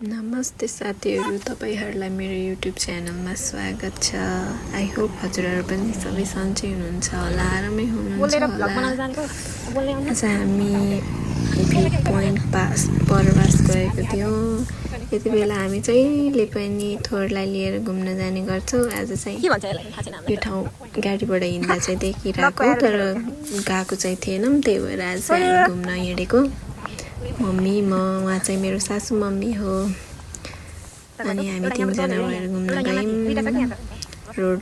नमस्ते साथीहरू, तपाईहरुलाई मेरो युट्युब च्यानलमा स्वागत छ। आई होप हजुरहरु पनि सबै सन्चै हुनुहुन्छ होला, आरामै हुनुहुन्छ होला। आज हामी भ्यू पोइन्ट परवास गएको थियौँ। यति बेला हामी जहिले पनि थोरलाई लिएर घुम्न जाने गर्छौँ। आज चाहिँ यो ठाउँ गाडीबाट हिँड्दा चाहिँ देखिरहेको, तर गएको चाहिँ थिएनौँ। त्यही भएर आज चाहिँ घुम्न हिँडेको। मम्मी, म, उहाँ चाहिँ मेरो सासू मम्मी हो। अनि हामी तीनजना भएर घुम्न गयौँ। रोड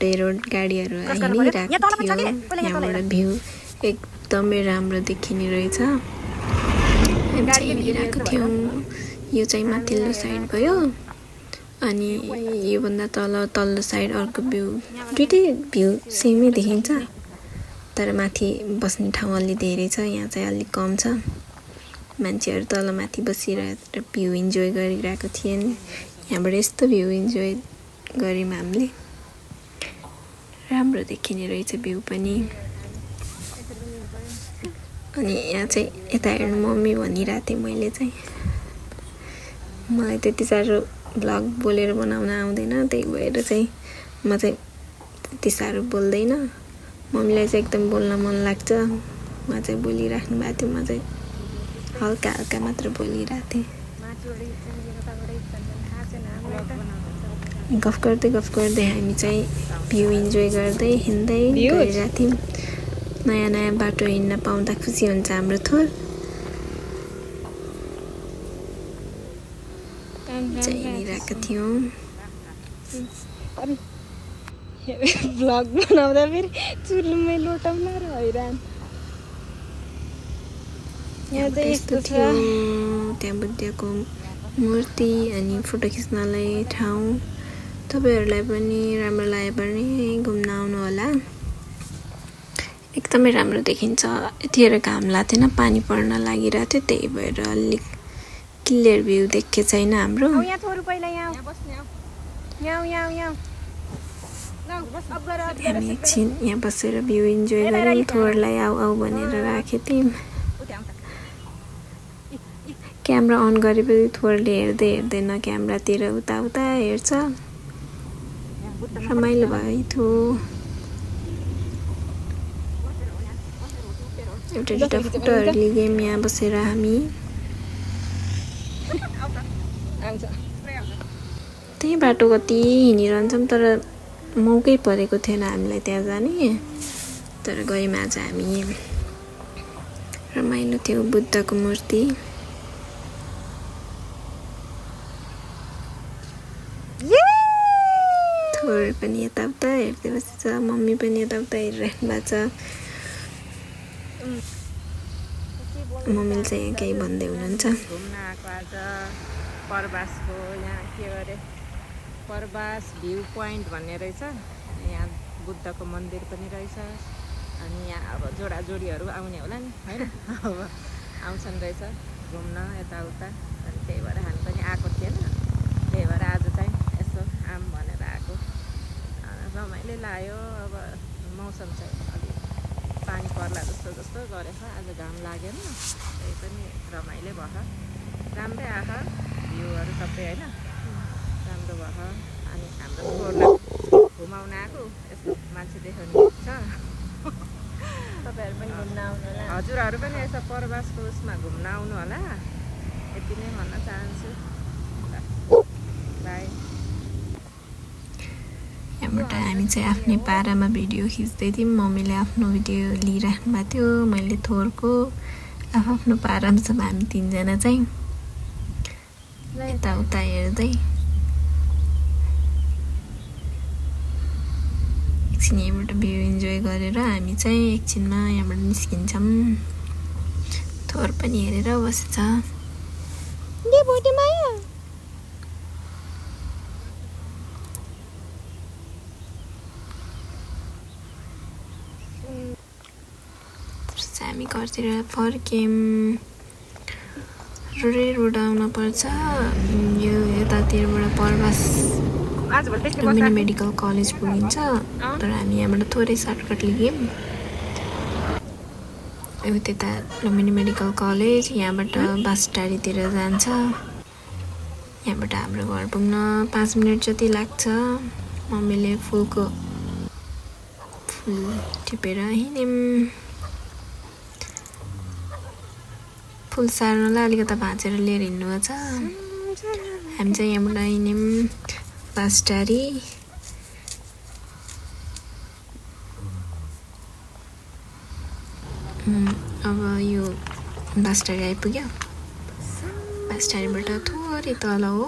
गाडीहरू हिँडिरहेको थियो। यहाँबाट भ्यू एकदमै राम्रो देखिने रहेछ। हामी चाहिँ हिँडिरहेको थियौँ। यो चाहिँ माथिल्लो साइड भयो, अनि योभन्दा तल्लो साइड अर्को भ्यू। दुइटै भ्यू सेमै देखिन्छ, तर माथि बस्ने ठाउँ अलि धेरै छ, यहाँ चाहिँ अलिक कम छ। मान्छेहरू तल माथि बसिरहेर भ्यू इन्जोय गरिरहेको थिएन। यहाँबाट यस्तो भ्यू इन्जोय गऱ्यौँ हामीले। राम्रो देखिने रहेछ भ्यू पनि। अनि यहाँ चाहिँ यता हेर्नु मम्मी भनिरहेको थिएँ मैले चाहिँ। मलाई त्यति साह्रो भ्लग बोलेर बनाउन आउँदैन, त्यही भएर चाहिँ म चाहिँ त्यति साह्रो बोल्दैन। मम्मीलाई चाहिँ एकदम बोल्न मन लाग्छ। उहाँ चाहिँ बोलिराख्नु भएको थियो, म चाहिँ हल्का हल्का मात्र बोलिरहेको थिएँ। गफ गर्दै हामी चाहिँ भ्यू इन्जोय गर्दै हिँड्दै गइरहेको थियौँ। नयाँ बाटो हिँड्न पाउँदा खुसी हुन्छ हाम्रो थोर। चाहिँ हिँडिरहेको थियौँ। भ्लग बनाउँदा फेरि चुरुमै लोटाउन र हैरान। यहाँ चाहिँ यस्तो थियो। त्यहाँ बुद्धको मूर्ति अनि फोटो खिच्नलाई ठाउँ। तपाईहरुलाई पनि राम्रो लागे भने घुम्न आउनु होला। एकदमै राम्रो देखिन्छ। यतिखेर घाम लाग्थेन, पानी पर्न लागिरहेको थियो, त्यही भएर अलिक क्लियर भ्यू देखे छैन हाम्रो। हामी एकछिन यहाँ बसेर भ्यू इन्जोय गऱ्यौँ। थोरलाई आऊ भनेर राखेको थियौँ। क्यामेरा अन गरेपछि थोरले हेर्दैन क्यामेरातिर, उता हेर्छ। रमाइलो भयो थियो। एउटा फोटोहरू लियौँ यहाँ बसेर हामी। त्यही बाटो कति हिँडिरहन्छौँ, तर मौकै परेको थिएन हामीलाई त्यहाँ जाने। तर गयौँ आज हामी। रमाइलो थियो। बुद्धको मूर्ति। थोर पनि यताउता हेर्दै बसेछ, मम्मी पनि यताउता हेरिराख्नु भएको छ। मम्मीले चाहिँ यहाँ केही भन्दै हुनुहुन्छ। घुम्न आएको आज परवासको यहाँ के अरे परवास भ्यू पोइन्ट भन्ने रहेछ। यहाँ बुद्धको मन्दिर पनि रहेछ। अनि यहाँ अब जोडाजोडीहरू आउने होला नि, होइन? अब आउँछन् रहेछ घुम्न यताउता। अनि त्यही भएर हामी पनि आएको थिएन, त्यही भएर आज चाहिँ यसो आम भनेर आएको। रमाइलो लाग्यो। अब मौसम चाहिँ अलिक पानी पर्ला जस्तो गरेछ। आज घाम लागेन, त्यही पनि रमाइलो भयो। राम्रै आयो भ्यूहरू सबै, होइन? राम्रो भयो। अनि हाम्रो थोरलाई घुमाउन आएको। यस्तो मान्छे देखाउने छ। तपाईँहरू पनि घुम्न आउनु होला। हजुरहरू पनि यसो परवासको उसमा घुम्न आउनु होला। यति नै भन्न चाहन्छु। बाई। यहाँबाट हामी चाहिँ आफ्नै पारामा भिडियो खिच्दै थियौँ। मम्मीले आफ्नो भिडियो लिइराख्नु भएको थियो, मैले थोरको आफ्नो पारामा। सब हामी तीनजना चाहिँ यताउता हेर्दै एकछिन यहाँबाट भ्यू इन्जोय गरेर हामी चाहिँ एकछिनमा यहाँबाट निस्किन्छौँ। थोर पनि हेरेर बसेछ। हामी घरतिर फर्क्यौँ। रोड आउन पर्छ। यो यतातिरबाट परवास लुम्बिनी मेडिकल कलेज पुगिन्छ, तर हामी यहाँबाट थोरै सर्टकट लियौँ। अब त्यता लुम्बिनी मेडिकल कलेज, यहाँबाट बासटारीतिर जान्छ। यहाँबाट हाम्रो घर पुग्न 5 मिनेट जति लाग्छ मम्मीले फुल टिपेर हिँड्यौँ फुल सार्नलाई अलिकति भाँचेर लिएर हिँड्नु छ हामी चाहिँ यहाँबाट हिँड्यौँ बास्टारी अब यो बास्टारी आइपुग्यो बास्टारीबाट थोरै तल हो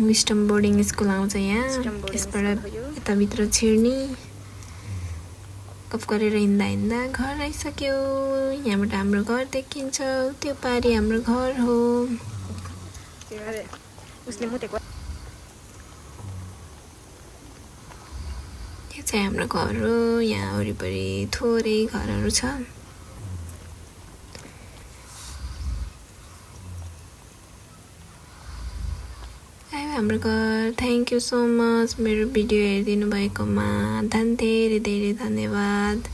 विस्टम बोर्डिङ स्कुल आउँछ यहाँ यसबाट यताभित्र छिर्ने गफ गरेर हिँड्दा घर आइसक्यो यहाँबाट हाम्रो घर देखिन्छ त्यो पारी हाम्रो घर हो यो चाहिँ हाम्रो घर हो यहाँ वरिपरि थोरै घरहरू छ हाम्रो घर थ्याङ्क यू सो मच मेरो भिडियो हेरिदिनु भएकोमा धेरै धेरै धन्यवाद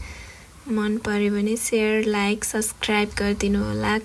मन पर्यो भने सेयर लाइक सब्सक्राइब गरिदिनु होला